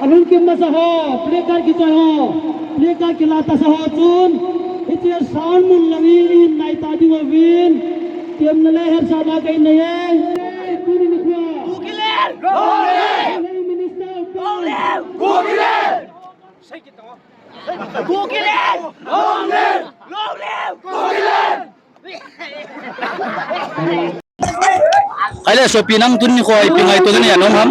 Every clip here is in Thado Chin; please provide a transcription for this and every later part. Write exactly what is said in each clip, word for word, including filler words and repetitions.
Alung kim masa ho, placard kichoi ho, placard kila tasa ho chun, hiche sound mun lang in nai ta ding uvin, temna le hetsahna kahin nei e. Tuni nikho. Kukiland! Long live! Minister of Long live! Kukiland! Kukiland! Long live! Long live! Kukiland! Ahile sopi nang tuni nikho ipi ngaito nanei nom ham?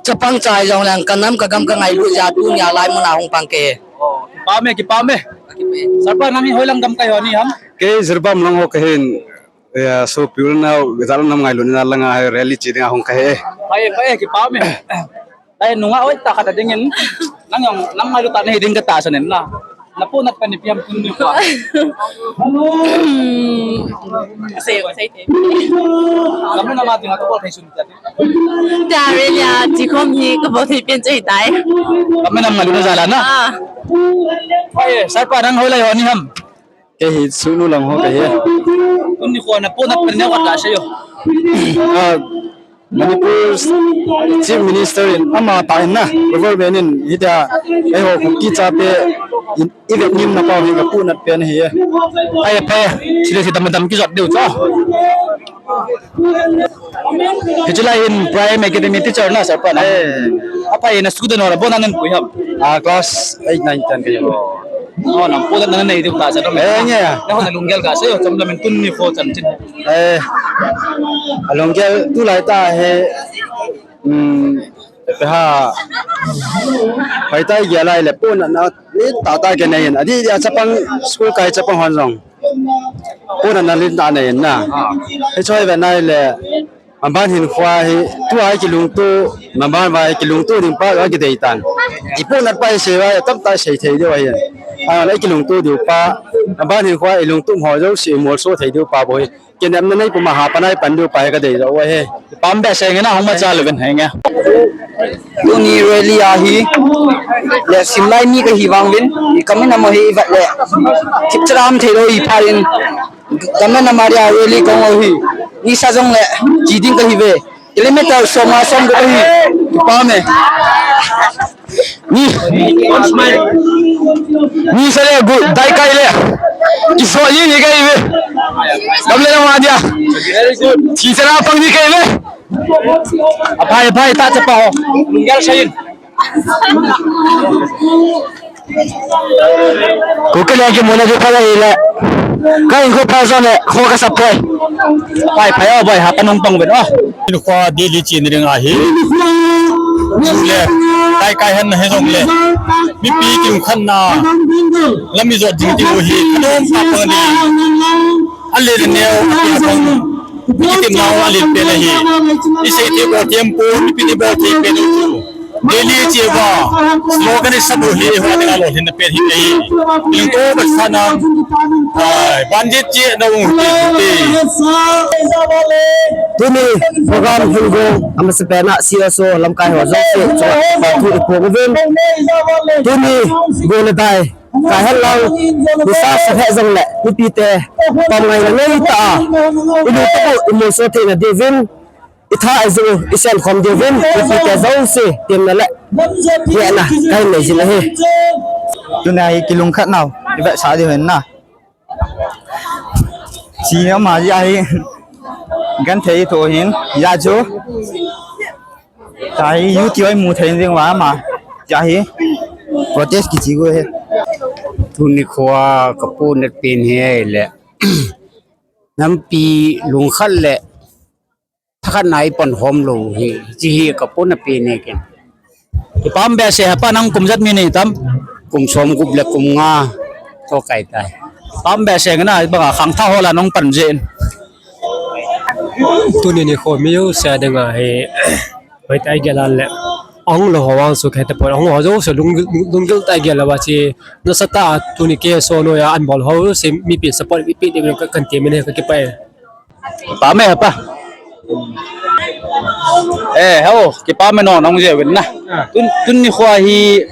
Chapang chai jong leng kanam kagam kangailut jeh a tunia lai mun a hung pang kahi. Kipah e, kipah e. Sir pa nang hi hoilang gamkai ho nahi ham? Kei Jiribam lang ho kahin, eh, sopi u le nao, jat le nam ngailutna langa hi rally che dinga hung kahi. Pha e, pha e, kipah e. Lai nunga oi tah khat a dingin, nang jong, nang ngailut tah nahi ding katahsan in na. Napohnat pen ipi ham tuni nikho a? Sei, sei te. Gam le nam a dinga kabol thei sun tia. Tia rally a chekhom hi kabol thei pen chu hitai. Gam le nam ngailutna jal a na? Ah. Pha e, sir pa nang hoilai ho nahi ham? Kei hi Sugnu lang ho kahi. Tuni nikho napohnat pen neo khat gasei o. Ah, Manipur Chief Minister in ama tah in na, government in hitia eiho Kuki chate in, i vet ngimna pau hi kapohnat pen ahi. Pha e, pha e. Chule chu dam dam kijot diu chu. Hiche lai hin Prime Academy teacher na sir pa na. Eh. Apha e, na student ho la bon a nahin pui ham? Ah, class eight, nine, ten kahi. Oh, napohnat nanei diu tahsan um e. Eh, nge. Nangho na lunggel gasei o, chomlam in tuni nikho chanchin. Eh, alunggel tulai tah hi, um, ipi ham, hoitah gel lai le pohnatna le tah tah kanei in. Adeh a chapang school kai chapang hon jong pohnatna le tah nei in na. Hiche hi ve nai le, maban hinkho hi, tua hi kilungto, maban va hi kilungto ding pa, va kidei tan. Ipohnat pa isei va, tamtah isei thei diu ahi. Ahile kilungto diu pa, maban hinkho ilungtup ho jouse imolso thei diu pa bou hi. Kinepna nei puma hapan a ipan diu pa hi kadei jou ahi. Pam behseh nge na hung macha lou vin henge. Tuni rally ahi, le simlai mi kahi vang uvin, i kamin amaho hi i vet le, thipchalam thei lou i phat in, gam le nam a dia rally kong ahi, nisa jong le, che ding kahi ve, kilometer som nga som gup ahi, kipah e. Ni, nisa le gup, daikai le, kiso ni ni kahi ve, gam le nam a dia, thipchalam pang ni kahi ve. Aphai, aphai, ta chapa ho. Lunggel seiyin. Kukiland kimu na chu pha ahile. Ka hinkho pha jong le, kho kasa poi. Phai, phai o boi, hapan hung pang uvin o. Hinkho Delhi chena ding ahi. Le, kai kai hen na hi jong le. Mipi kilungkhatna. Lam ijot jing diu hi. Nom pa pang ding. Ale le neo, a pang. Ikitim nau a len pen ahi. Isei thei bol thei pon, ipi ti bol thei pen u chu. Delhi che uva. Slogan isah u hi, eiho dinga lolhinna pen hi ahi. Lungto kasa na. Ai, bandit che na u ti ti. Tuni program hin gong, amasapen a C S O lamkai ho jouse, chua, ba thu ipo uvin. Tuni, go le dai. Kahet lang, nisa sa he jong le, mipite, pom ngaina nei ta a, i lungtup u, i molso theina diuvin, i tha i ju, i senkhom diuvin, mipite jouse, temna le, ngehna, kahin nei jin ahi. Tuna hi kilungkhat nau, i vetsah diu hin na. Chi ama ja hi, genthei tho hin, ja chu. Tahi, U T I mu thei jing uva ama. Tahi, protest kichi u ahi. Tuni khoa kapohnat pen hi ahile. Nampi lungkhat le thakhat na ipan khom lou hi. Chi hi kapohnat pen ahi ken. Kipah behseh, hepa nang kum ijat mi nei tam? Kum som gup le kum nga. Tho kai tai. Pam behseh na, banga khangthah ho lah a nahung pan jin. Tuni nikho mi jouse dinga hi, hoitah a igel a le, ahung lou ho vang chu kahe tapon, ahung ho jouse lung, lunggil tah a igel uva chu, nasatah a tuni KSO noiya ahin bol ho jouse mipi support ipi ding ka, kan ti min he, kakipah e. Pam e pa. Eh, ho, kipah e, nahung jeh uvin na. Ah. Tun, tuni nikho hi,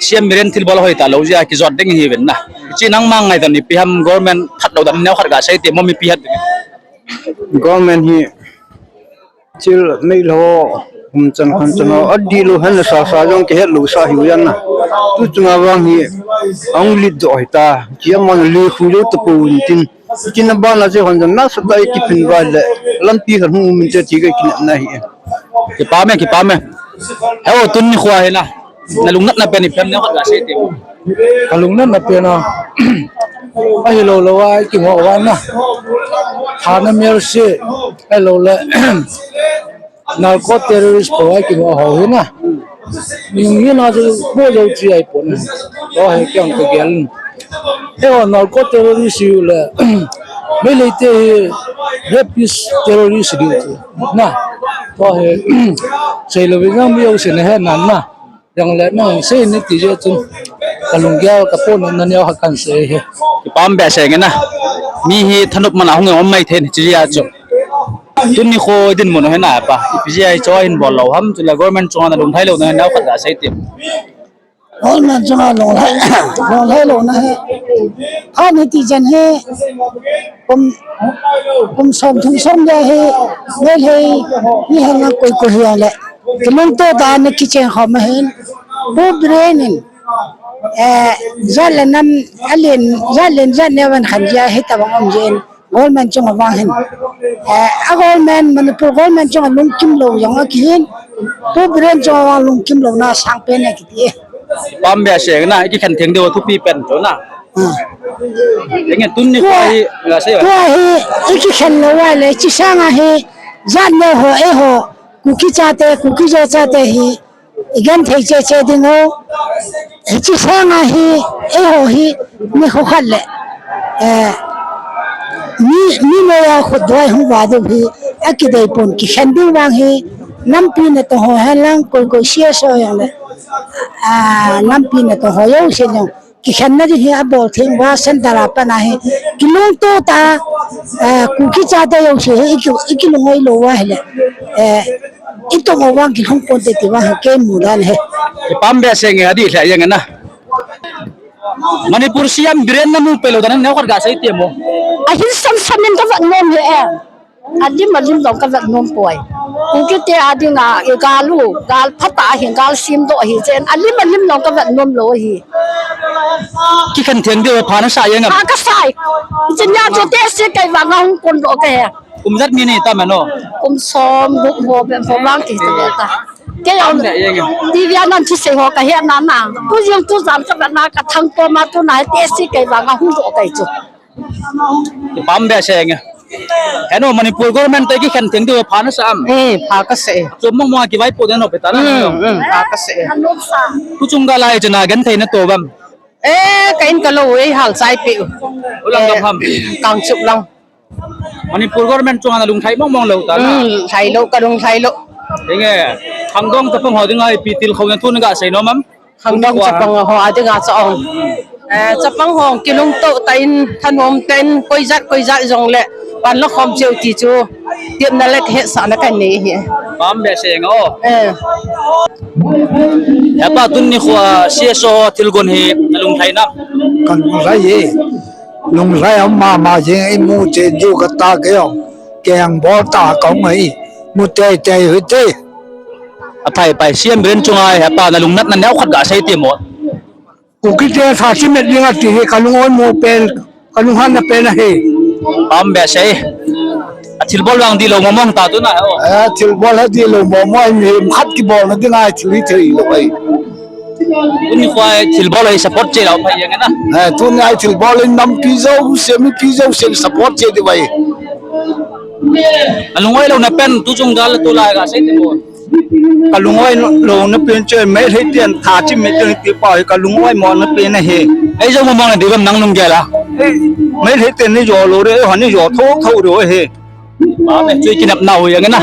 CM Biren thilbol hoitah lou jeh a kijot ding ihiuvin na. Hiche nangma ngaidam ipi ham, government phatlou dan neo khat gasei temo mipi hat ding. Government hi thil neilou, um chan khan chan ho, adihlou hen sasa jong kihetlou sa hiu jan na. Tu chunga vang hi, ahung lit doh hita. Hiche aman lekhu lou tapon tin. Hiche na bana chu hon jong nasatah a kiphin uva le, lampi khat hung um inte ti kakinepna ahi. Kipah e, kipah e. He o, tuni nikho hi na, nalungnatna pen ipi ham, neo khat gasei temo. Kalungnatna pen a, ahilou lou a ikingoh uva na, Thana Mercy, ahilou le, narco terrorist ho a ikingoh ho hi na. Nung hi na chu bol lou chi ahipon. Tua hi kei in kagel. He o, narco terrorist hi le, Meitei te hi rapist terrorist ding chu na. Tua hi, seilou vin jong mi jouse nahe nan na. Jong le nang sei nati jeh chun, kalunggel kapohnatna neo khat kan sei e. Kipah behseh e na. Mi hi thanop man a hung um mai thei hiche jeh a chu. Tuni nikho dinmun ho hi na pa, ipi jeh a hiche ahin bol lou ham, chule government chunga nalung lhai louna hi neo khat gasei temo. Government chunga lunglhai, lunglhai louna hi, phat hiti chan hi, kum, kum som thum som le hi, Meitei mi hen lang koi koi hi le, kilungto tah a ana kichen khom ahin, Pu Biren in, eh, jat le nam, alen, jat le jat neo ahin khen jeh a hitobang um jeh in, government chunga vang hin, eh, a government, Manipur government chunga lungkim lou jong akihin, Pu Biren chunga vang lungkim louna sangpen e kiti e. Pam behseh na, ikikhen theng diu thupi pen chu na. Ah. Enge tuni nikho hi, la sei. Tua hi, ikikhen lou uva le, hiche sanga hi, jat neo ho, eiho, Kuki chate, Kuki-Zo chate hi, igenthei cheh cheh ding u. Hiche sanga hi, eiho hi, nikho khat le, eh, mi, mi noiya khutdoi hung vah diu hi, akidei pon, kikhen ding vang hi, nampi natong ho hen lang, koi koi CSO jong le, ah, nampi natong ho jouse jong, kikhenna ding hi abol theng uva, centre a pat a hi, kilungto tah a, eh, Kuki chate jouse hi, iki, ikilungoi lou uva ahile, eh, itong u vang kilhung ponte ti vang hi kei mudan ahi. Kipah behseh e, adih lheh jeng e na. Manipur CM Biren namu peh lou dan neo khat gasei temo. Ahin sam sam in kavet nom e. Alim alim jong kavet nom poi. Kuki te a dinga, igal u, gal phatah ahin, gal semdoh ahi chen. Alim alim jong kavet nom lou ahi. Kikhen theng diu pha nasah jeng am? Pha kasah e. Hiche nia chu tehse kei vang a hung kon doh kahi. Kum ijat mi nei tam ano? Kum som gup ho bep ho vang kiti ve ta. Kei jong TV a nan thusei ho kahet na na. Tu jong tu jan kavet na kathangtom a tuna hi tehse kei vang a hung doh kahi chu. Kipah behseh e. Heno, Manipur government toh kikhen theng diu pha nasah am? Eh, pha kasah e. Chom mong mong a kivaipoh den ho pe ta na. Hmm, hmm, pha kasah e. Tu chung gal a hiche na genthei nato uvem? Eh, ka in kalou, eihal chai peh u. Ulang gam ham? Kangchup lang. Manipur government chunga nalung lhai mong mong lou ta na? Hmm, lhai lou, kalung lhai lou. Enge, khangdong chapang ho dinga ipi tilkhouna thu nagasei nom am? Khangdong chapang ho a dinga chu ong. Eh, chapang ho kilungto tah in, thanom tah in, koi jat, koi jat jong le, pan la khom cheh u ti chu, tepna le kahetsahna kanei ahi. Pam behseh e o. Eh. Hepa, tuni nikho a CSO thilgon hi nalung lhai nam? Kalung lhai e. Lung lhai a mama jeng, imu cheh diu kata kei o. Keng bol ta kong e. Mu teitei u hite. Aphai phai, CM Biren chunga hepa nalungnatna neo khat gasei temo. Kuki te tha chimet ding ati hi kalung oimo pen, kalung hanna pen ahi. Pam behseh e. Athilbol vang dihlou mong mong ta tuna he o. Eh, thilbol hi dihlou mong mong, mihem khat kibolna dinga thil hi thei lou ahi. Tuni nikho a thilbol hi support cheh lou phai jeng e na. Eh, tuni a thilbol hi nampi jouse, mipi jouse support cheh diu ahi. Nalung oi louna pen tu chung gal tulai gasei temo. Kalung oi louna pen chu Meitei ten tha chimet ding ti pa hi kalung oimona pen ahi. Ei, jo mo mong na di bam nang lunggel a. Meitei ten ni jo lou re, hon ni jo tho tho re he. Ba me chui kinep nau yang na.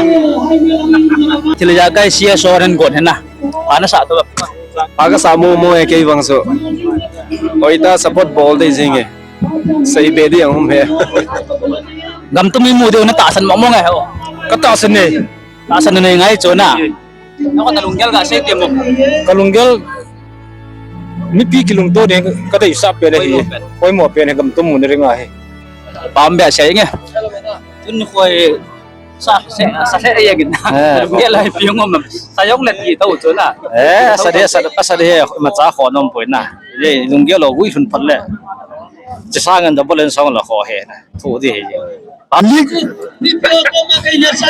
Thil ja kai sia so ren gon he na. Ba na sa to. Ba ka sa mo mo e kei vang so. Oi ta support bol dei jing e. Sei be di ang hum he. Gam tum i mu deu na tahsan mo mo ngai ho. Ka tahsan ne. Tahsan ne ngai chu na. Na ko na lunggel ga sei te mo. Ka lunggel mipi kilungto ne ka dei sa pe ne hi. Poimo pen. Poimo pen he gam tum mu ne ring a he. Pam be sei nge. Tun khoi sa se sa se ye gin. Eh. Lunggel ai pi ngom. Sa yong le ti to chu na. Eh, sa de sa sa de ma cha kho nom poi na. Ye lunggel lo gui hun phat le. Chi sa ngan da bolen song la kho he. Thu di he. Public.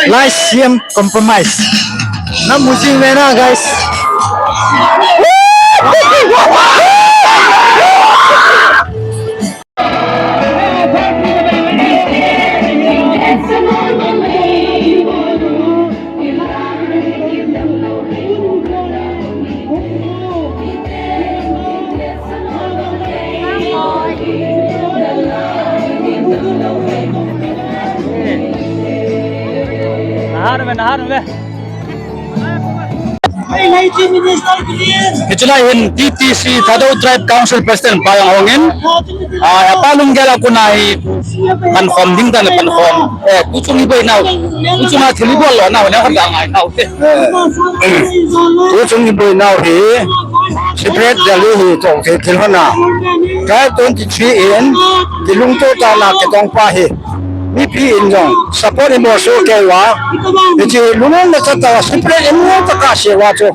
Live C M compromise. Na musing me na, guys. Nahan ve, nahan ve. Hichu lai hin T T C Thadou Tribe Council President pa jong ahung in. Ah, apa lunggel a kon a hi pankhom ding dan pankhom. Eh, tuchung i boinau. Tuchung a thil i bol lou nau, na ka ngai nau te. Tuchung i boinau hi separate rally hi tong thil thil hon a. Ka twenty-three in kilungto tana kitong pa hi. Mipi in jong support i bol soh kei uva. Hiche lungmong na chat a separate i mu ta ka sei uva chu.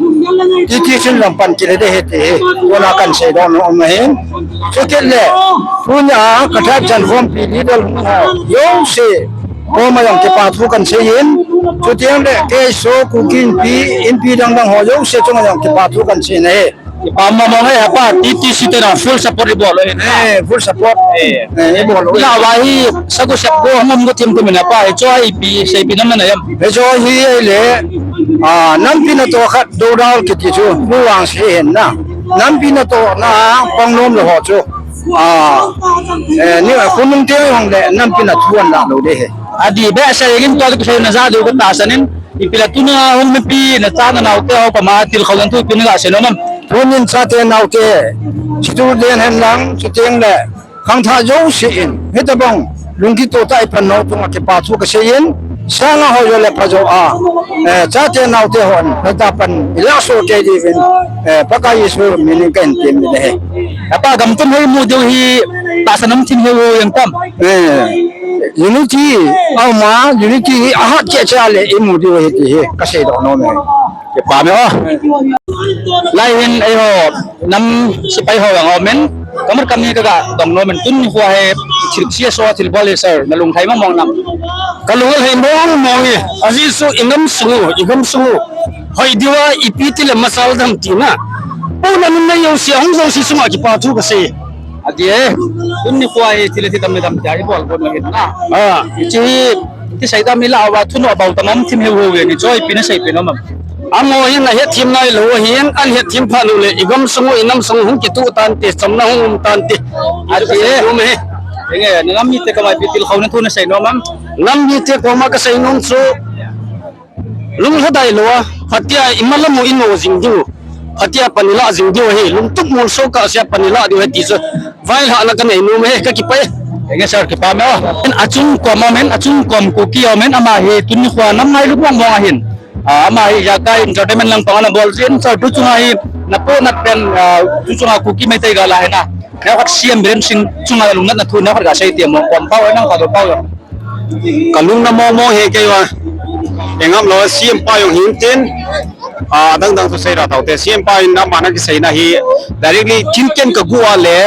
T T C in jong pan kile de hi ti hi. Kona kan sei doh nom ahin. Chukit le. Tunia ka tribe chankhompi leader ho jouse koma jong kipa thu kan sei in. Chuteng le K S O Kuki Inpi, Inpi dang dang ho jouse chunga jong kipa thu kan sei in ahi. Kipa mong mong e, apa, T T C te na full support i bol u ahi. Eh, full support. Eh. Eh, i bol u ahi. Lah uva hi, sa ko sep ko, ngom ko thim ko min apa, hichu a ipi, seipi nom na em. Hichu hi ahile, ah, nampi natoh khat, Doudal kiti chu, nu vang sei hen na. Nampi natoh na, pang nom lou ho chu. Ah, eh, ni khonung te hung le, nampi na thu alah lou de he. Adih behseh in tua kisei na ja diu ka tahsan in, ipi le tuna hung mipi na cha na nao te ho koma thil khou jong thu ipi na ga sei nom am. Tunin chate naote, chidulhen hen lang, chuteng le, khangthah jouse in, hitabang, lungkito tah a i pan nau chunga kipa thu ka sei in, sanga ho jo le pha jo a, eh, chate naote hon, hita pan, i lah soh kei diuvin, eh, Pakai Jesu min in ka hin tem in ahi. Apa gam tum hei mu diu hi, tahsan um thim hei ho jeng tam. Eh, unity, aum a, unity hi ahat keh cheh a le i mu diu ahi ti hi, ka sei doh nom e. Kipa me o. Lai hin eiho, nam sepai ho jong aum in, ka mat kam hi ka ga dong nom in, tun hi hua hi, thil C S O thil bol hi sir, na lunglhai mong mong nam. Ka lunglhai mong mong e, ajeh chu i nam sung u, i gam sung u. Hoi diu a ipi ti le masal dam tina. Puna nun na jouse, hung jouse chunga kipa thu ka sei. Adih e, tun ni khua hi thil le thi dam le dam tia i bol bol na hin na. Ah. Hiche hi, kisei dam i lah uva, thunoh bou tam um thim hei ho ve ni, chu ipi na seipi nom am. Amaho hin ahet thim nai lou ahin, an het thim phat u le, i gam sung u, i nam sung u hung kituh tan te, chamna hung um tan te. Adih e. Nom e. Enge, na nam mite koma ipi thil khou na thu na sei nom am. Nam mite koma ka sei nom chu. Lunglhadai lou a, phatea i malam u i no jing diu, phatea pan i lah jing diu ahi, lungtup molso kah sea pan i lah diu ahi ti chu, vailhahna ka nei nom e, ka kipah e. Enge sir, kipa me o. Achung kom aum in, achung kom Kuki aum in, ama hi tun ni khua nam ngailut mong mong ahin. Ah, ama hi Jakai Entertainment lang pang ana bol jin, sir, tu chunga hi, na pohnat pen, ah, tu chunga Kuki Meitei gal a hi na. Neokhat C M Biren Singh chunga lungnatna thu, neokhat ga sei ti mo, kom pau, nang pau pau. Ka lungna mong mong e kei va. Engam lou, C M pa jong hin tin. Ah, dang dang chu sei ra tau te. C M pa in ama na kiseina hi directly thil ken ka gu a le,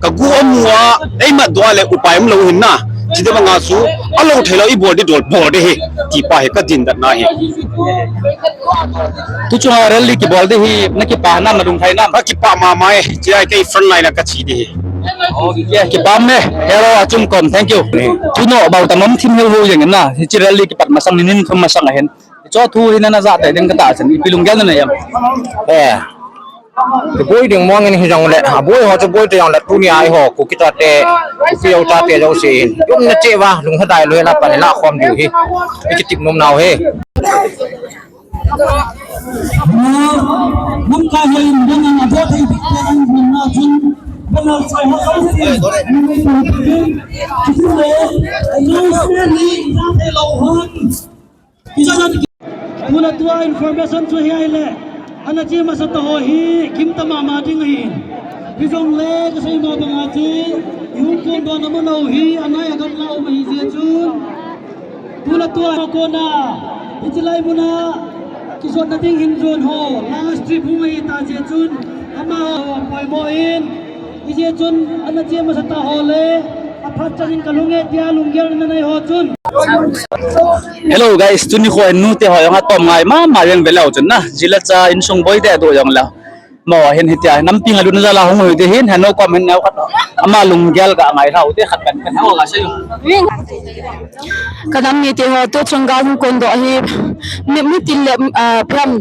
ka gu a mu a, ei mat doh a le upai um lou hin na. Chite banga chu, a lou thei lou i bol di dol bol de hi. Ti pa hi ka din dat na hi. Tu chunga rally kibol di hi, na kipa nam, na lunglhai nam. Ka kipa mama e, chia kei front line a ka chi di hi. Okay, kipa me, hero achung kom, thank you. Thunoh bou tam um thim hei ho jeng na, hiche rally kipat masang ni nin thum masang ahin. Hiche thu hi na na ja te ding ka tahsan, ipi lunggel na nei am. Eh. Boi ding mong in hijongle, aboi ho chu boi te jongle, tuni a eiho Kuki chate, Kuki ho chate jouse hin, umna cheh uva lunglhadai lou hela pan la khom diu hi, ikitep nom nau hi. Lamkai ho in banner a bol thei ding te an hung na chun, banner chai ho jouse in, announcement ni, thei lou hon. Tuna tua information chu hiai le, ana che masa ta ho hi, gimta mama ding ahi. Hijongle, kasei ma banga chu, i hung kon doh na mun ho hi, anai a gamla um ahi jeh chun. Tuna tua kona, hiche lai muna, kisotna ding hin jon ho, last trip hung ahi ta jeh chun, amaho poimo in, Hijeh chun ana che masa ta ho le, aphat chan in kalung e tia lunggel na nei ho chun. Hello guys, tuni kho nu te ho jong atom ngai mama jeng ve leu chun na. Jila cha insung boi te do jong leu. Mo hin hitia nampi nga lun jala hung hui te hin hanu kom hin neu khat. Ama lunggel ka ngai lhau te khat kan kan ho ga sei. Ka nam mite ho, tu chung gal hung kon doh hi, mi, mi til le, ah, pram,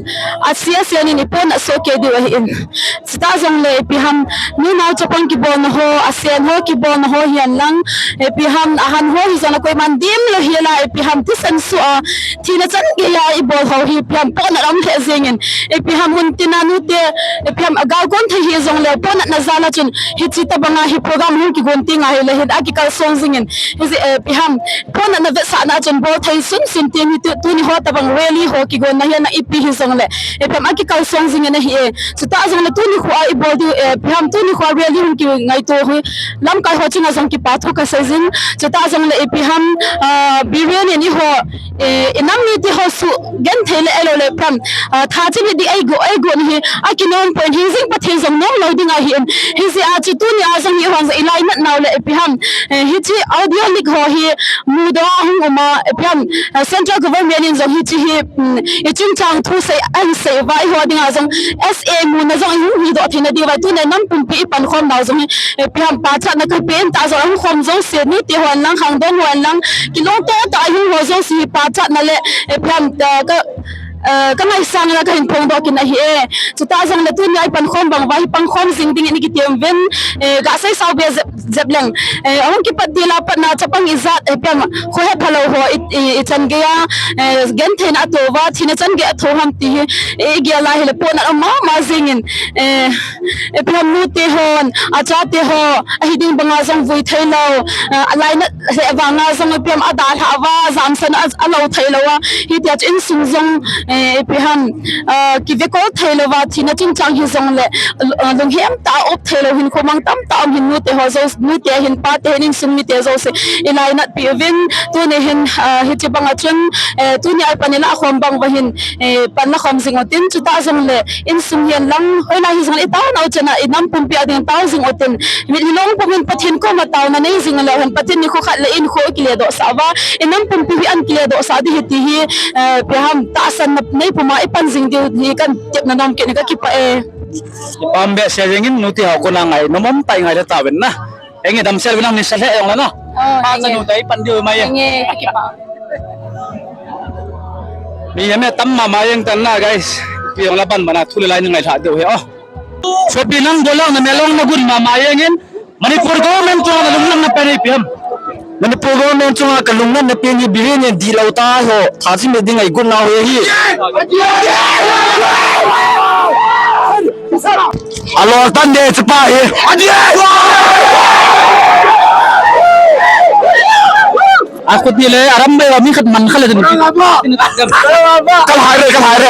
a sia sia nin i pon a so ke diu ahi in. Chutah jongle ipi ham, nunau chapang kibolna ho, a sen ho kibolna ho hihen lang, ipi ham, a han ho hijongle koiman dim lou hi la, ipi ham, thisan sua, thina chan geiya i bol ho hi, ipi ham, pon a lam lheh jeng in, ipi ham, hun tina nute, ipi ham, a gal kon thei hijongle, pon a na jala chun, hichi tabanga hi program hung kigon ti ngai le hin, a kikal song jing in, Hijeh, eh, ipi ham, pon a na vetsahna chun bol thei sunsun tin hi tu, tuni ho tabang rally ho kigon na hi ana ipi hijongle. Ipi ham a kikal song jing ana hi e. Chutah jongle tuni kho a i bol diu, eh, ipi ham tuni kho a rally hung kingaito hi. Lamkai ho chunga jong kipa thu kasei jin. Chutah jongle ipi ham, ah, Biren in eiho, eh, i nam mite ho sugenthei le eilou le ipi ham, ah, tha chim hi di eigo, eigo ni hi. A kinom pon hing jing Pathen jong nom lou ding ahi in. Hijeh a chu tuni a jong hi hon jong i lainat nau le ipi ham. Eh, hichi audio leak ho hi mudoh a hung um a, ipi ham, eh, central government in jong hichi hi, mm, i chungchang thu sei, ahin sei uva, eiho dinga jong S A muna jong i hung hidoh theina diuva, tuni nam pumpi i pankhom nau jong hi, ipi ham, pachatna ka pen ta jong hung khom jouse, nute hon lang, khangdong hon lang, kilungto tah a hung ho jouse hi pachatna le, ipi ham, eh, ka, eh, ka ngaisang la ka hin phongdoh kit ahi e. Chutah jongle tuni a i pankhom bang uva hi pankhom jing ding in i kitem uvin, eh, ga sei sao be jep, jep leng. Eh, ahung kipat til a patna chapang ijat, eh, ipi ham, kho hepha lou ho i, i, i chan geiya, eh, gentheina a to uva, thina chan geiya a to ham ti hi, eh, i gel a hile pon a mama jing in, eh, ipi ham nute hon, a chate ho, ahi ding banga jong vui thei lou, eh, a lainat le vanga jong ipi ham a dalha uva, jamsan a, a lou thei lou a, hitia chu insung jong, eh, ipi ham, eh, kivekol thei lou va, thina chungchang hijongle, eh, lunghem tah a up thei lou hin khomang tamtah um hin nute ho jo, nute hin pate hin insung mite jouse, i lainat pi uvin, tuni hin, eh, hichi banga chun, eh, tuni a i pan i la khom bang uva hin, eh, pan la khom jing utin, chutah jongle, Insung hihen lang, hoilai hijongle i taona u chan a, i nam pumpi a ding tao jing utin. Mitlhi long pum in Pathen koma taona nei jing leu hen, Pathen nikho khat le in kho i kile doh sah uva, i nam pumpi hi ahin kile doh sah ding ahi ti hi, eh, ipi ham tahsanna nei puma i pan jing diu hi kahin tepna nom kit in ka kipah e. Kipah behseh jeng in nute ho kona ngai, nom um tah in ngai le tauvin na. Enge damsel vinang ni sa le jong la na. Oh, enge. Sa nu tai pan diu mai. Enge, ka kipah. Mi ya me tam mama jeng tan na, guys. Pi jong la ban bana thu le lai ni ngai lha diu he, oh. Sopi nang bolang na melong na gun mama jeng in. Manipur government chunga na lunglang na pen ipi ham. Manipur government chunga ka lunglang na pen hi Biren in di lou ta ho. Tha chim ding ngai gun na ho hi. Alol tan de chapa hi. A khuti le aram bai wa mi khat man kha le den. Kal hai re, kal hai re.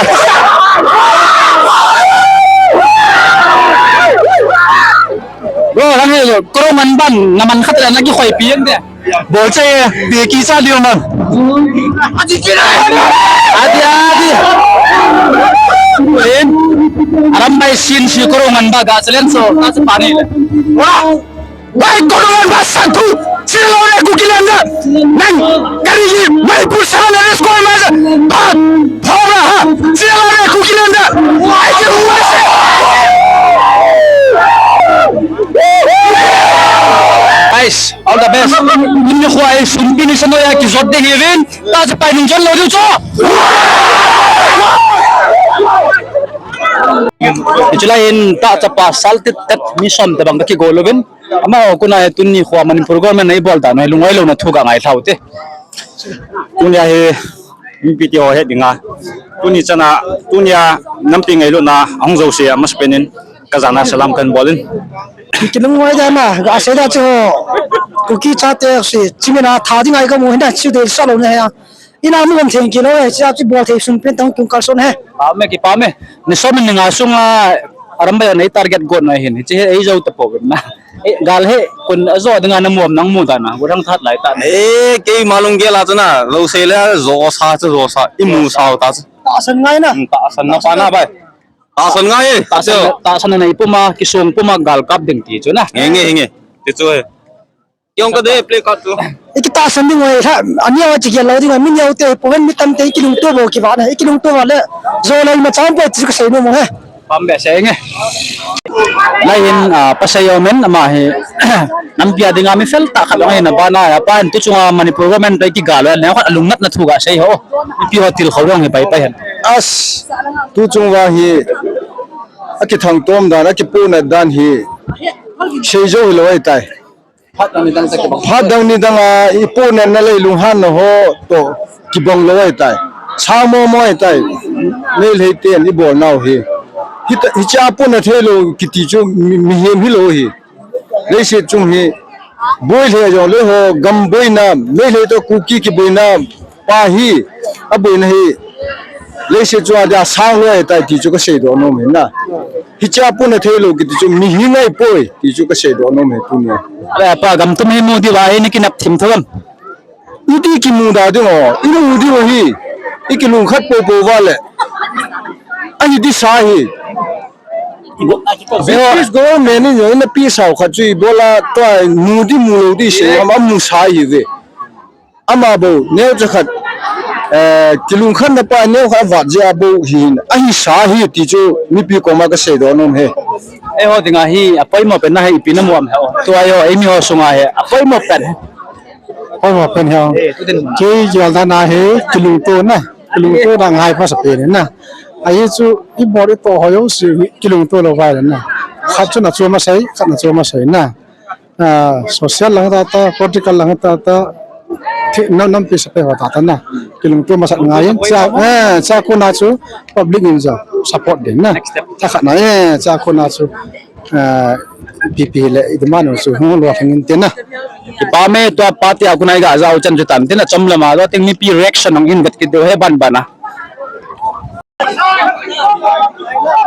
Bro, lang he, koro man ban, na man khat le na ki khoi pi de. Bol chai, beki sa liu man. Adi, adi. Len. Aram bai sin si koro ngan ba ga chalen so, ka sa pani le. Wah! Wai koro ngan ba santu. Sila le ku kilan da. Nang, gari ji, mai pur sa le res ko ma sa. Ba, thora ha. Sila le ku kilan da. Wai ke huwa se. Guys, all the best. Tuni kho a i sum pi ni sa noiya kijot ding hi uvin. Ta chu pai nung chon lou diu chu. Hichu lai hin tahchapa sal tit tet mi som tobang kakigol uvin. Amaho kona hi tuni khoa Manipur government in eibol dan u hi lungngai louna thu kangai lhau te. Tunia hi mipi teho het dinga, tuni chana, tunia nampi ngailutna ahung jouse a masapen in kajana salam kahin bol in. Kilungngai dan a, gasei da chu. Kuki chate si, chimina tha dinga kamu hin da chu de sa lou ne ya. Ina mu gam theng kilo e, chia chi bol thei sung pen tang tung kalson he. Pame, kipame. Ni som ni nga sunga arambai nei target got na hin. Chi he ei jou ta po na. E, gal he, kun ajo dinga namu am nang mu dan a. Gurang that lai ta na. E, keima lunggel a chu na, lo sei le jo sa chu jo sa, imu sa ta chu. Tahsan ngai na. Hmm, tahsan na pa na bai. Tahsan ngai e. Tahsan, tahsan na ipuma, kisung puma gal kap ding ti chu na. Nge, nge, nge. Ti chu he. Kiong ka de play card tu. Ikitahsan ding oi ha, ani awa chigel lo ding, mi neo te, poven mi tam te, ikilungto bo kiva na, ikilungto bo le, jo lai ma cham bo ti kasei nom u he. Pam be sei nge. Lai hin, ah, pasei jo men, ama hi, nampi a dinga mi fel tah khat jong ahi na bana, apa hin tu chunga Manipur government to ikigal lo, ne khat alungnatna thu gasei ho. Mipi ho tilkhou jong hi pai pai hen. As, tu chunga hi, akithang tom dan, akipohnat dan hi, sei jou hilou ahitai. Phat dang nidang a ipohnatna le ilunghanna ho toh kibang lou ahitai. Sang momo ahitai. Meitei ten ibolnau hi. Hita, hichea pohnat theilou kiti chu mi, mihem hilou hi. Leiset chung hi. Boi lheh jong le ho gam boina, Meitei toh Kuki kiboina. Pa hi, aboina hi, leiset chunga dia sang lou ahitai ti chu kasei doh nom ahi na. Hichea pohnat theilou kiti chu mihem ahipoi ti chu kasei doh nom ahi tunia. Ale apa gam tum hi mu diu va hi ni kinep thim thou am. Iti kimu da ding o, imu diu hi, ikilungkhat popo va le. Ahi disa hi. British government in jong ina pi sao khat chu ibola tua mu di mu lou di sei ham amu sa hi ve. Ama bou, neocha khat, eh, kilungkhatna pa neokhat avat jeh a bou hin, ahisa hi ti chu mipi koma kasei doh nom e. Eiho dinga hi, apoimo pen na hi ipi namu am he o. Tua eiho, eimi ho sunga hi, apoimo pen he. Poimo pen he o. Eh, tu din. Kei gel dan a hi, kilungto na, kilungto na ngai pha sa pen na. Ahi chu, ibol ito ho jouse, kilungto lou vai na. Khat chu na chu masei, khat na chu masei na. Ah, social lang tata, political lang tata, thi-, nam, nampi sepai ho tata na. Kilungto masat ngai in, cha, eh, cha kona chu public in jong support ding na. Cha khat na, eh, cha kona chu, eh, P P le i demand chu hung lua thang in tin na. Kipame tua party a kona i ga jao chan chu tam tin na, chom lama jao tin mipi reaction hung in vet kit diu he ban ban a.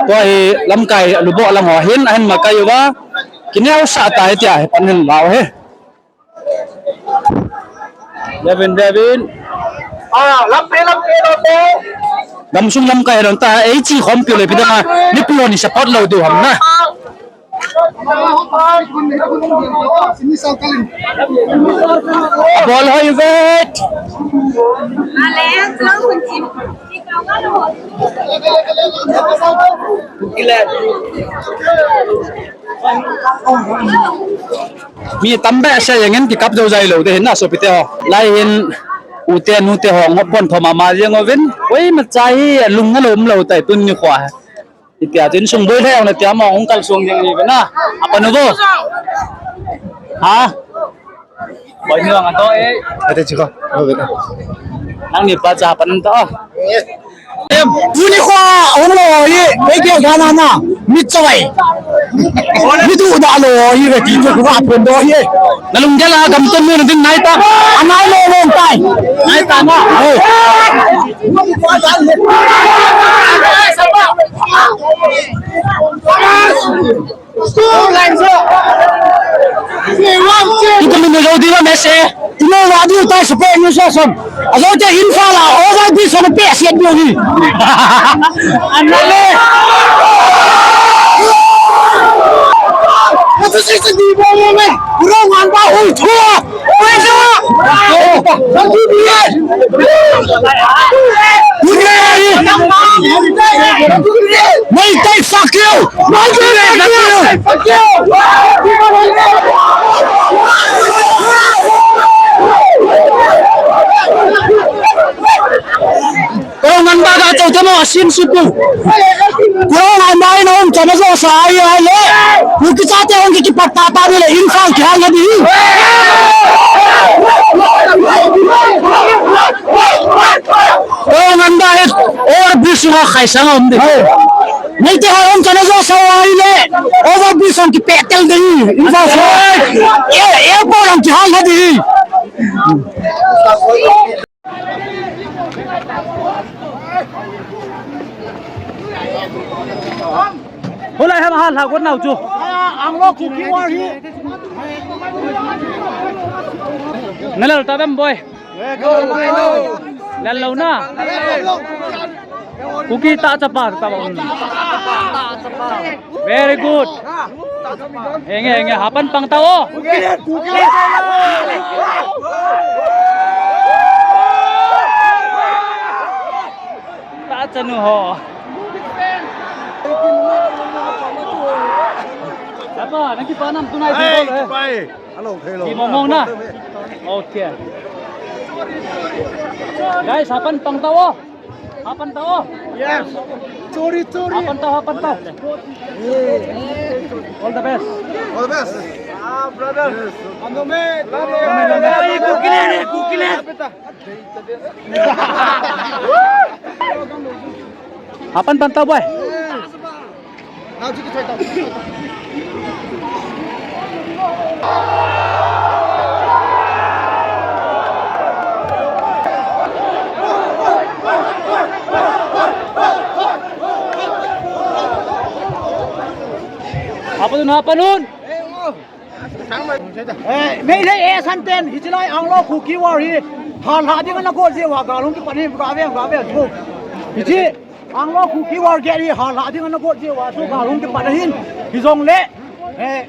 Tua hi lamkai lubo lang ho hin, ahin makai uva. Kineo sa tai tia hi pan hin lau he. Devin, Devin. Ah, lampi, lampi, lampi. Gamsung lamkai lang ta, ei chi khom piu le pi dang a, ni piu ni support lou diu ham na. Bol hoi vet. Mi tam behseh jeng in kikap jou jai lou te hin na sopite ho. Lai hin ute nute ho ngop pon thom ama jeng uvin. Koima cha hi lung na lom lou tai tuni khoa. Itia tin sung boi le ang na tia ma hung kal sung jeng ni na. Apa nu bo? Ha? Boi ni ang ato e. Ate chiko. Nang ni pa cha pan to. Em, tuni khoa hung lou hi, ei keu gana na, mi chawai. Mi tu da lou hi ve ti tu khoa pon do hi. Na lunggel a gam ton mi na ding nai ta. Anai lou lou tai. Nai ta na. Hey. Ito mi nilo di ba mese? Ino wa di utai sa pe yung sa son. Aso te infala o wa di sa na pe siya di ni. Anale. Ito si sa di ba mo me? Puro ngan ba hui tua. Meitei, fuck you! Meitei, fuck you! Kau ngan ba ga chau te mo, asin supu. Koi ngai mai na um chana jo sa ai ai le. Kuki chate hung kipat ta ta le Imphal kihal na di. Koi ngai da et or bisu ha khai sang um di. Nei te ha um chana jo sa ai le. Over bisu ki petel di. Imphal sa. E e po lang kihal na di. Hola hem hal ha got nau chu. Anglo Kuki war hi. Nalal ta bem boy. Lal lo na. Kuki ta chapa ta ba un. Very good. Enge, enge, hapan pang ta o. Ta chanu ho. Apa, nang kipa nam tunai si bol eh. Kipa eh. Hello, hello. Ki mong mong na. Okay. Guys, hapan pang ta o. Hapan tao. Yes. Chori, chori. Hapan tao, hapan tao. All the best. All the best. Ah, brother. Ano me? Brother. Ay, kukile, kukile. Hapan pang tao, boy. Hapanun, hapanun. Eh, Meitei eh, Santen, hichi lai Anglo Kuki war hi, hala ding na go je wa galung ki pani ga ve, ga ve chu. Hichi Anglo Kuki war gei hi hala ding na go je wa chu galung ki pan hin. Hijong le. Eh,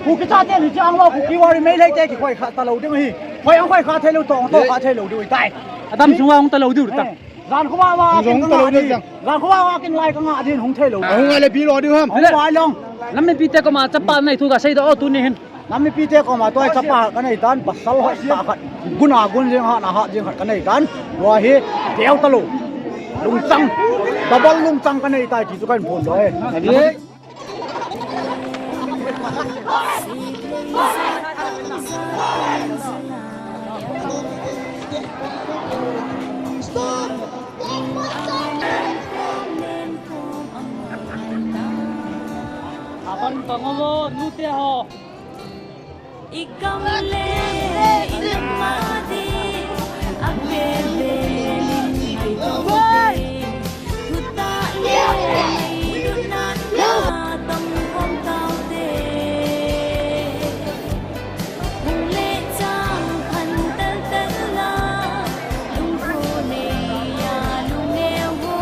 Kuki chate ni Anglo Kuki war Meitei te kikhoi kha talou ding hi. Khoi ang khoi kha thei lou tong to kha thei lou ding tai. Adam sunga hung talou ding ta. Eh, jan khuwa wa kin ka nga ding. Jan khuwa wa kin lai ka nga ding hung thei lou. Hung ngai le bi lo ding ham. Hung ngai long. Nam mipi te koma chapa nei thu ka sei da o tuni hin. Nam mipi te koma tua chapa ka nei tan, pasal hoi ta khat, guna gun jing ha na ha jing khat ka nei tan, tua hi deu talou, lungchang, double lungchang ka nei tai ti chu ka hin phon doh e. Aban pangovo nute ho. Ikam le inam madi, akbe be ni kite, tuta le idunat na tam kom taute. Hung le chang phan tal tal la, lung khu ne ya lung ne wo.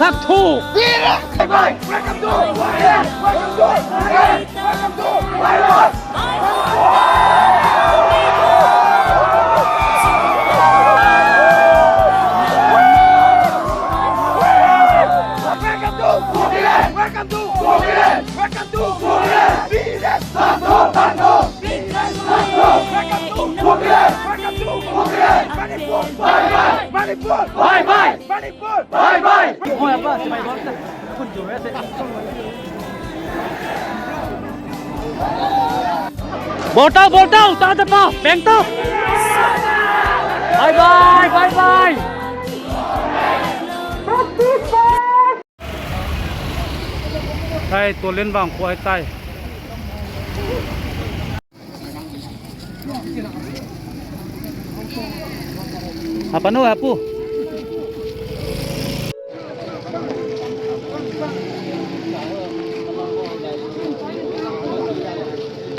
Sakhu! Welcome to Kukiland! Welcome to Kukiland! Welcome to Kukiland! Welcome to Kukiland! Welcome to Kukiland! Manipur! Bye bye! Manipur! Bye bye! Manipur! Bye bye! Bol tao, bol tao, ta ta pa, peng tao. Bye bye, bye bye. Tai, tolen vang ko ai tai. Apa no, apu?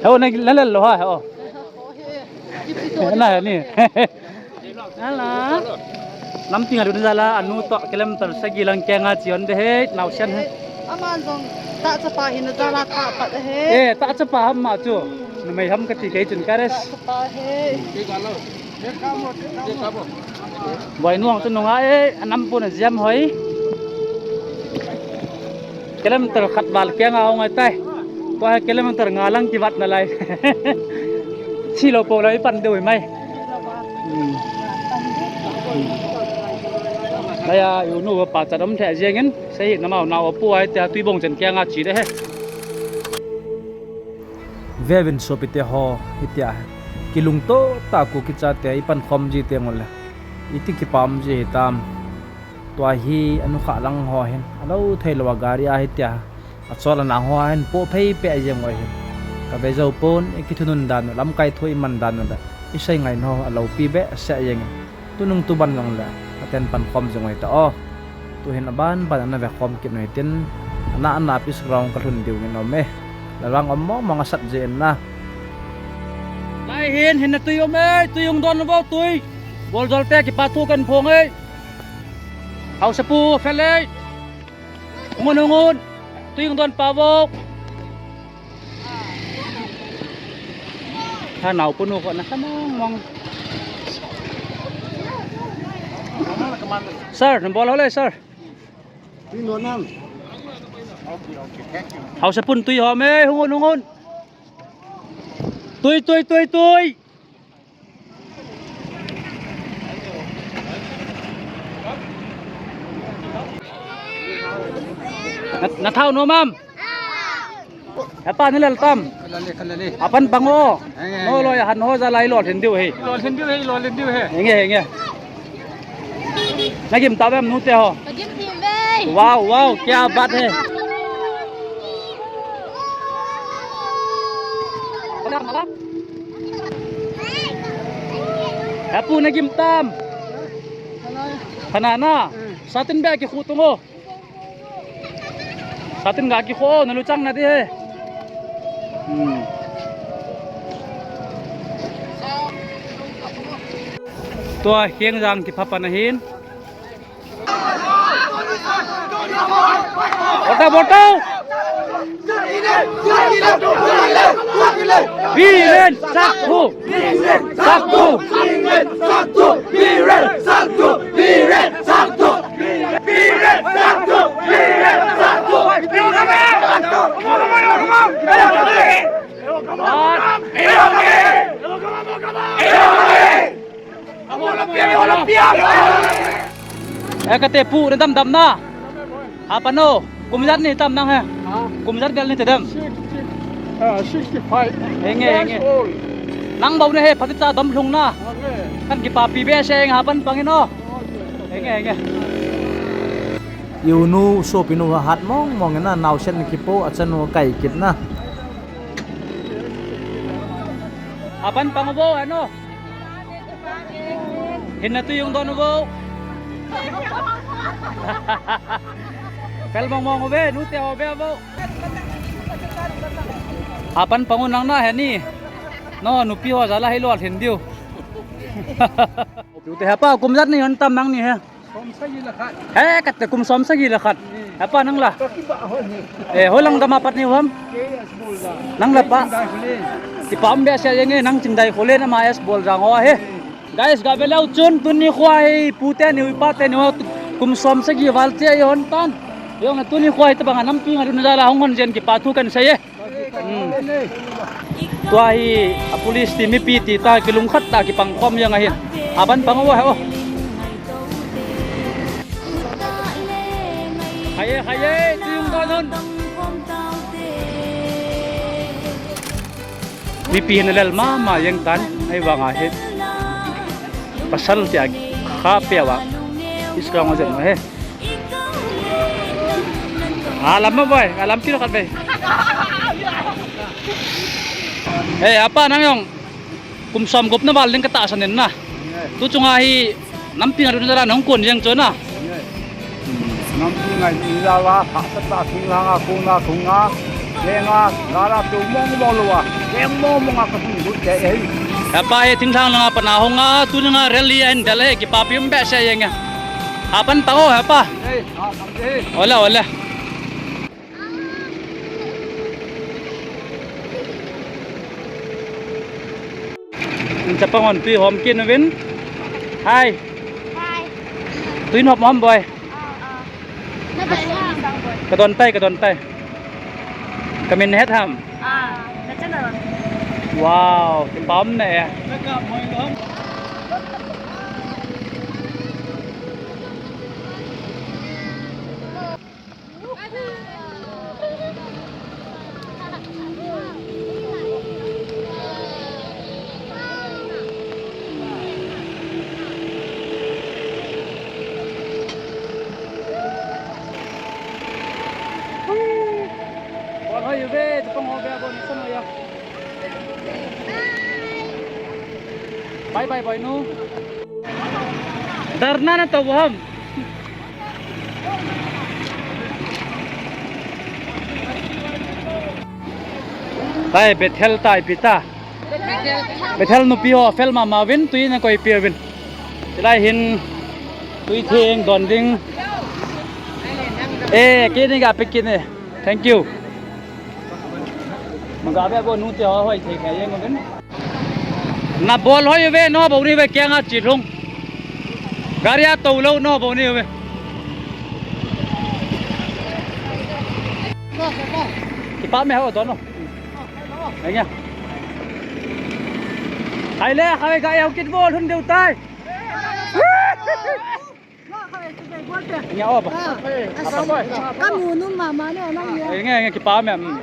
Heo, na, na, na, lo ha, heo. Na ni. Ala. Nampi nga lun jal a, anu toh kilometer sagi lang keng a che un de he, naosen he. Aman jong tahchapa hin ajal a tah pat ahi. Eh, tahchapa ham ma chu. Numei ham kati kei chun ka res. Tahchapa ahi. Boinu ang chu nunga e, anam pun ajiam hoi. Kilometer khat val keng a hung ahitai. Tua hi kilometer nga lang kivat nalai. Chilou pou lou ipan diu mai. Hmm. Hmm. Laiya, i-u nu pa chat um thei jeng in, sei na mau nau pu ahi tia Tuibong chen keng a che de he. Veuvin sopite ho, hitia kilungto tah a Kuki chate ipan khom ji teng uleh iti kipa um ji hitam. Tua hi anukhah lang ho hin alou thei lou a gari a hitia achol anang ho a hin poh phei peh jeng u ahin. Ka ve jou pon, i kithunun dan u, lamkai thu i man dan u le i sei ngai ho alou pi behseh jeng in. Tunung tuban jong le aten pan khom jong u hita o. Tuhin aban ban ana ve khom kit u hitin, ana ana pis ground ka lhun diu in um e. Lalvang um mong mong asat je in na. Lai hin, hin na tui um e, tui hung don vo tui. Bol jol te kipa thu kan phong e. Hausapu fel e. Hung un, hung un. Tui hung don pa vo. Ha, nau punu ko na sa mong mong. Sir, nang bol ho le, sir. Hausapun tui ho me, hung un, hung un. Tui, tui, tui, tui. Na, na thau nom am? Hepa, na lel tam? Ka lel e, ka lel e. Apan pang o. Eng, eng, eng. Naloi a han ho jal a i lolhin diu ahi. I lolhin diu ahi, i lolhin diu ahi. Eng e, eng e. Na gim tau vem nute ho? Ka gim tau ve. Wow, wow, kya baat hai. Hepu, na gim tam? Kana na? Satin be kikhu tung o. Satin ga kikhu o, na luchang na di he. Hmm. Tua Khengjang kiphapan ahin. Bol tau, bol tau. Biren Sakho. Sakho. Biren Sakho. Biren Sakho. Biren Sakho. Biren Sakho. Eh, kate pu, na dam dam na. Hapan o, kum ijat ni tam nang he? Ha? Kum ijat vel ni te dem? Sixty, ah, sixty-five. Henge, henge. Years old. Nang bou ni he, phatecha dam lhung na. Okay. Kan kipapi behseh e, hapan pang in o. Okay. Henge, henge. I-u nu, sopinu hat mong mong in na, naosen kipo, achanu kai kit na. Hapan pang o, ano? Hin na tui hung don u vo. Fel mong mong uve, nute ho be vo. Hapan pang u nang na he ni. No, nupi ho jal a hi lolhin diu. Tute hepa, kum ijat ni hon tam nang ni he? Som sagi le khat. He, kate kum som sagi le khat. Hmm. Hepa nang la. Ka kiba ho ni. Eh, hoilang gam a pat ni u ham? K S Boljang. Nang la pa. Chingdai Khulen. Kipa um behseh jeng e, nang Chingdai Khulen ama S Boljang ho ahi. Hmm. Guys, ga ve leu chun tuni khoa hi pute ni u, pate ni u kum som sagi val che i hon tan. Jong tuni khoa hi tabang a nampi nga lun jal a hung hon jeng in kipa thu kan sei e. Hmm. Tua hi a police ti mipi ti ta kilungkhat ta kipang khom jeng ahin. Hapan pang o he o. Hai e, hai e, tui hung don un. Mipi hin alel mama jeng tan, ahivang a hi. Pasal tia kha pe a. Iskang a jeng he. Alam mo boy, alam kilo kat be. Eh, apa nang jong? Kum som gup na val ding ka tahsan in na. Tu chunga hi nampi nga lun jal a nahung kon jeng chu na. Nampi nga lun jal a, pha ta ta thung lang a, kon a thung a, keng a, la la tu mong mong lou a, keng mong mong a ka thung lut te e. Hepa hi thinglhang langa pat a hung a, tuni a rally ahin del e, kipapi um behseh jeng e. Apan ta o hepa. Ole, ole. Chapang hon tui hom kit uvin. Hai. Hai. Tui hom hom boi. Ah, ah. Ka don tai, ka don tai. Ka min het ham. Ah, na channel. Wow, kipa um ne. Bol hoi uve, chapang ho ve, bol ni san ho ya. Bye bye, bye nu. Dharna na to ham. Tai Bethel tai pita. Bethel nupi ho fel mama uvin tui na koi pi uvin. Chulai hin tui theng don ding. Eh, kini ga pe kini. Thank you. Maga be bo nu te ho hoi thei khai jeng uvin. Na bol hoi uve, no bol ni uve, kei nga chi lhung. Gari a to lou, no bol ni uve. Kipa me ho to no. Ai nya. Ai le, khai ga yau kit bol hun deu tai. Nya o ba. Ah. Apa koi? Ka nu nu mama ne nang ya. Nge nge kipa me. Mm.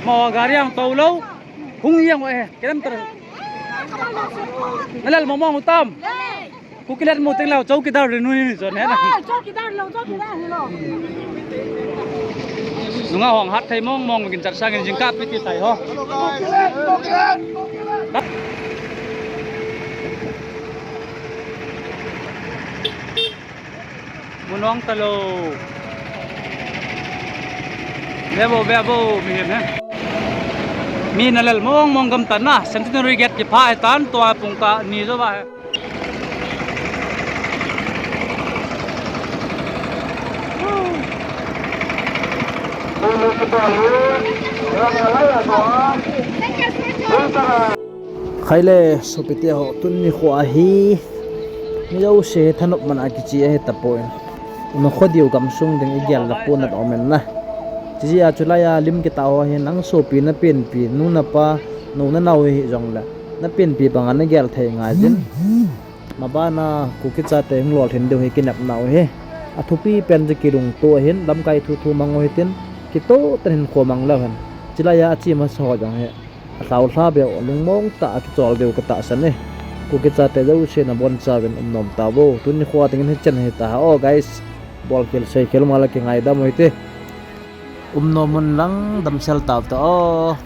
Mo gari ang to lou. Hung yang o e. Kilometer. Nalal mo mo utam. Ku kilat mo ting lau chowkidar le nu ni jo ne na. Ah, chowkidar lo, chowkidar lo. Nunga hong hat thei mong mong kin chat sang in jingkah pi ti tai ho. Munong talo. Ve bo, ve bo, mihem he. Mi nalal mong mong gam tan na, Centenary Gate kiphah tan, tua pung kah ni jo ba he. Khai le, sopite ho, tuni kho ahi. Mi jouse thanop man a kichi ahi tapon. Ima kho diu gamsung ding igel la pon nat om in na. Chijeh a chulai a lim kitah ho hi nang sopi na penpi, nu na pa, nu na nao hi jong le. Na penpi banga na gel thei ngai jin. Mabana Kuki chate hung lolhin diu hi kinepna u hi. Athupi pen chu kilungto ahin, lamkai thu thu mang u hitin, kitoh tah in hinkho mang leu hen. Chulai a achi masa ho jong hi alhau lha beh u, lungmong tah a kichol diu katahsan e. Kuki chate jouse nabonchauvin umnom tauvo. Tuni kho a dingin hichen hita. O guys, bolkhel seikhel ma la kingaidam u hite. Umnom un lang damsel tauta o.